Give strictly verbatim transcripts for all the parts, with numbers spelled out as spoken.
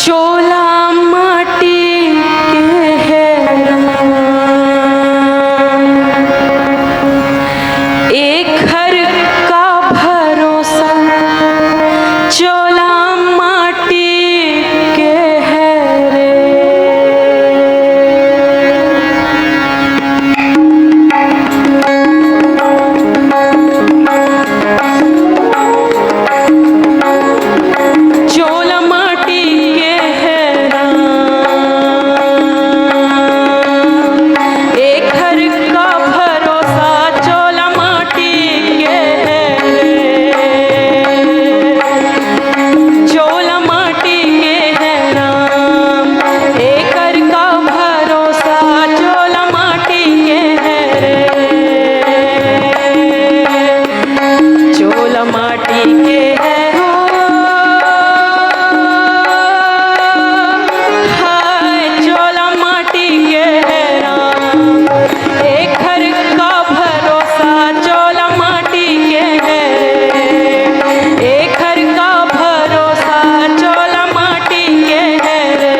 चोला माटी के हे राम, एखर का भरोसा, चोला माटी के हे रे। चोला माटी के हे राम, एखर का भरोसा, चोला माटी के हे रे। चोला माटी के हे राम, एकर का भरोसा, चोला माटी के हे रे। चोला माटी के हे हो, हाय, चोला माटी के हे राम, एखर का भरोसा, चोला माटी के हे रे, एखर का भरोसा, चोला माटी के हे रे।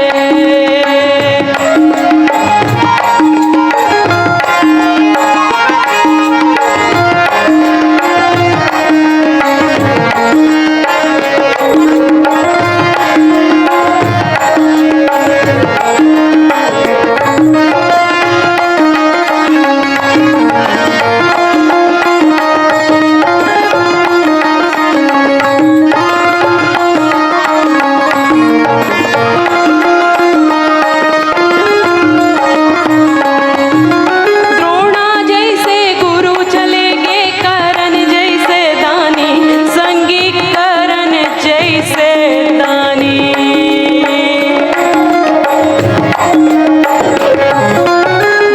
द्रोणा जैसे गुरु चले गे, करण जैसे दानी, संगी करण जैसे दानी।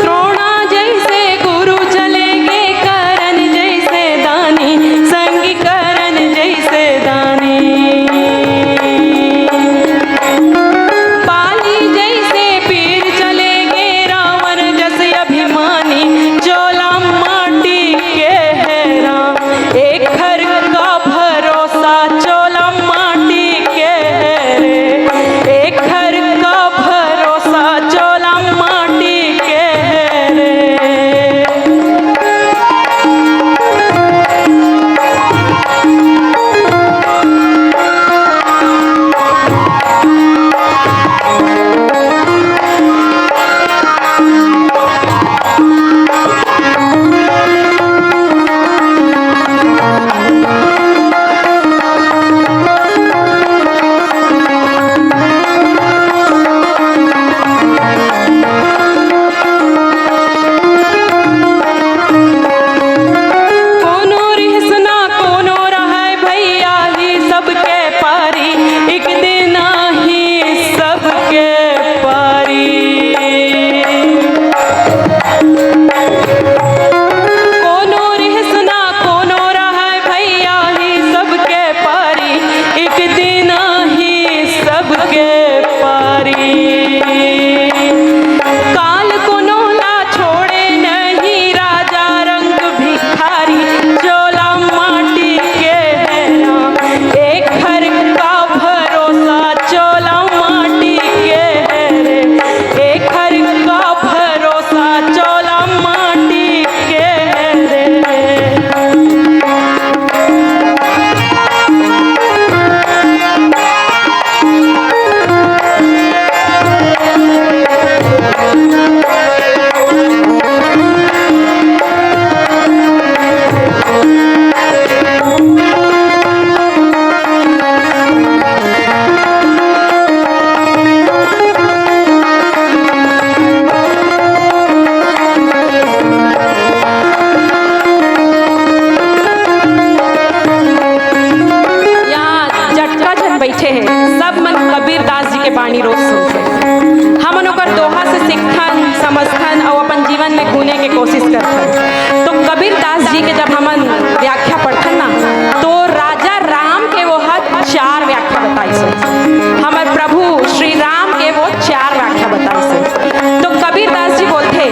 द्रोणा जैसे गुरु चले गे, करण जैसे दानी, संगी करण जैसे दानी। बाली जैसे पीर चले गे, रावण जस अभिमानी, चोला माटी के हे राम, एखर का भरोसा, चोला माटी के रे, एखर का भरोसा, चोला माटी के रे। कोनो रिहिस ना कोनो रहय भैया, ही सबके पारी, एक दिन ही सबके पारी। कोनो रिहिस ना कोनो रहय भैया, ही सबके पारी, एक दिन ही सबके पारी। काल कोनो ला छोड़े नहीं, राजा रंग भिखारी, चोला माटी के हे राम, एखर का भरोसा, चोला माटी के हे रे, एखर का भरोसा, चोला माटी के हे रे। यहाँ जतका झन बइठे हे, सब मन कबीर दास जी के बाणी रोज सुनथे। हमन ओकर दोहा से सीखथन, समझथन अउ अपन जीवन में गुने के कोशिश करथन। तो कबीर दास जी के जब हमन व्याख्या पढ़थन ना, तो राजा राम के वो ह चार व्याख्या बताइस हे। हमर प्रभु श्री राम के वो चार व्याख्या बताइस हे। तो कबीर दास जी बोलथे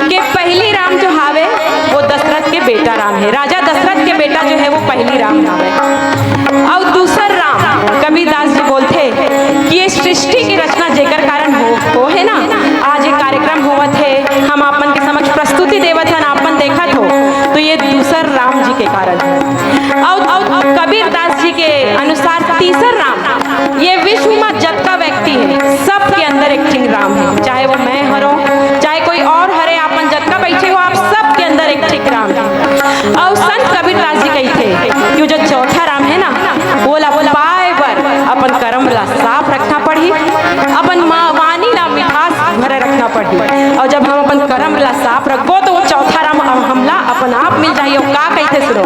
कि पहली राम जो हावे, वो दशरथ के बेटा राम हे। राजा दशरथ के बेटा जो हे, वो पहली राम हावे। अउ दूसर राम, कबीर दास जी बोलथे कि ये सृष्टि कारण हे। अउ, अउ, अउ कबीर दास जी के अनुसार तीसर राम, ये विश्व में जतका व्यक्ति हे, सबके अंदर एक ठिन राम हे। चाहे वो मैं हरों, चाहे कोई और हरे, आपन जतका बैठे हो, आप सबके अंदर एक ठिन राम हे। अउ संत कबीर दास जी कहिथे कि वो जो चौथा राम हे ना, वो ला पाए बर अपन करम ला साफ रखना पड़ही, अपन मा-, वाणी ला मिठास भरे रखना पड़ही। अउ जब हम अपन करम ला साफ रखबो, तो वो चौथा राम हम, हमला अपन आप मिल जाही। अउ का कहिथे, सुनो।